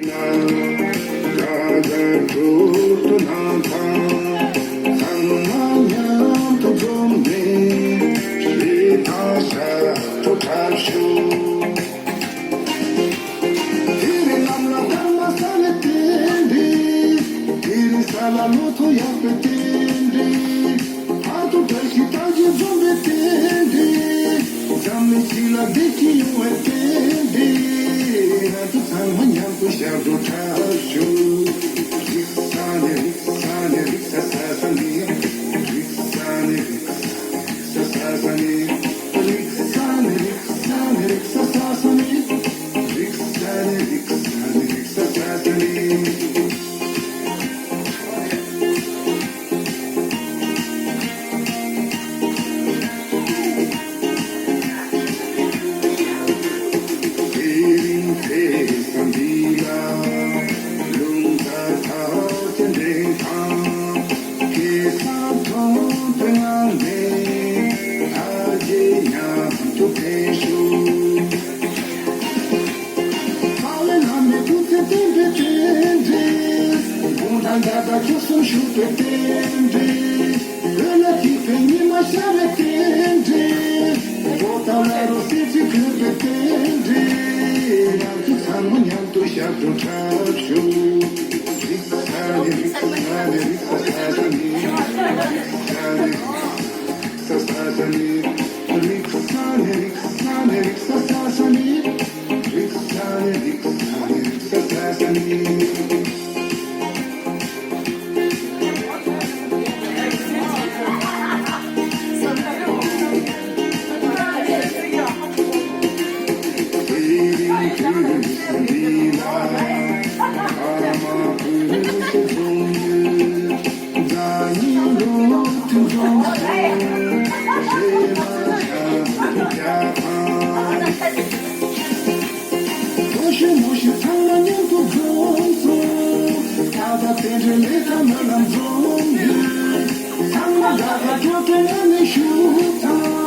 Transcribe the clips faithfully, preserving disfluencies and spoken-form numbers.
དགའ་དགའ་སྤྲོ་སྤྲོ་གནང་དང་། ཚང་མ་མཉམ་དུ་འཛོམས་ནས་ཞེ་དྲག་ཤར་བགྲོད་འཁྲབ་ཤོག་དེ་རིང་ལམ་ལ་སྐར་མ་ས་ལེ་རྟེན་འབྲེལ། དེ་རིང་ས་ལ་ལོ་ཐོ་ཡག་པའི་རྟེན་འབྲེལ། བར་དུ་བཀྲ་ཤིས་རྟགས་ཅན་འཛོམས་པའི་རྟེན་འབྲེལ། འཛམ་གླིང་སྤྱི་ལ་བདེ་སྐྱིད་ཡོང་བའི་རྟེན་འབྲེལ། ང་ཚོ་ཚང་མ་མཉམ་དུ་ཞབས་བྲོ་འཁྲབ་ཤོག་རིག་ས་ནི་རིག་ས་ནི་རིག་ས་ས་ས་ནི། རིག་ས་ནི་རིག་ས་ས་ས་ནི། རིག་ས་ནི་རིག་ས་ནི་རིག་ས་ས་ས་ནི། རིག་ས་ནི་རིག་ས་ནི་རིག་ས་ས་ས་ནི། དེ་རིང་དེ་ས་འདི་ལ་ལུང་དང་ཐག་ཆེན་འདྲེན་དང་། གེ་སར་ཁྲོམ་དུ་ངང་ནས་ཨ་རྒྱའི་ཉམས་སུ་ཕན་ཞུ། ཚ་བའི་ལྷ་མོའི་སྐུ་ཚེ་བརྟན་པའི་རྟེན་འབྲེལ། དགུང་གྲངས་བརྒྱ་དང་བཅུ་གསུམ་བཞུགས་པའི་རྟེན་འབྲེལ། འོད་ལ་འཁྱུད་པའི་ཉི་མ་ཤར་བའི་རྟེན་འབྲེལ། འགྲོ་དང་བླ་རུང་སྲིད་རྩེ་འཁོད་པའི་རྟེན་འབྲེལ། ང་ཚོ་ཚང་མ་མཉམ་དུ་ཞབས་བྲོ་འཁྲབ་ཤོག་རིག་ས་ནི་རིག་ས་ནི་རིག་ས་ས་ས་ནི། རིག་ས་ནི་རིག་ས་ས་ས་ནི། རིག་ས་ནི་རིག་ས་ནི་རིག་ས་ས་ས་ནི། རིག་ས་ནི་རིག་ས་ནི་རིག་ས་ས་ས་ནི། དེ་རིང་དུས་འདི་ལ་ཨ་མ་བུ་ཞིག་འཛོམས་ཡོད། ཟླ་ཉིན་ལོ་དུས་འཛོམས་སོང་། ཞེ་མ་ཤམ་དུ་རྒྱག་དང་། ལོ་ཤུ་མོ་ཤུ་ཚང་མ་མཉམ་དུ་འཛོམས་སོང་། ད་ལྟ་དེ་འདྲའི་ལས་ཀ་མ་ལ་འཛོམས་ཡོད། ཚང་མ་དགའ་དགའ་སྤྲོ་སྤྲོ་ངང་ནས་བཞུགས་དང་།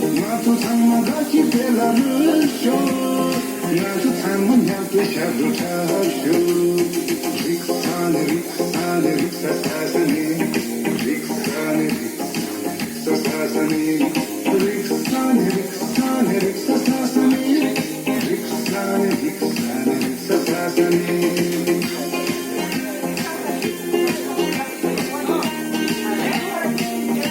ང་ཚོ་ཚང་མ་དགའ་སྐྱིད་དཔལ་ལ་རོལ་ཤོག་ང་ཚོ་ཚང་མ་མཉམ་དུ་ཞབས་བྲོ་འཁྲབ་ཤོག་རིག་ས་ནི་རིག་ས་ནི་རིག་ས་ས་ས་ནི། རིག་ས་ནི་རིག་ས་ནི་རིག་ས་ས་ས་ནི།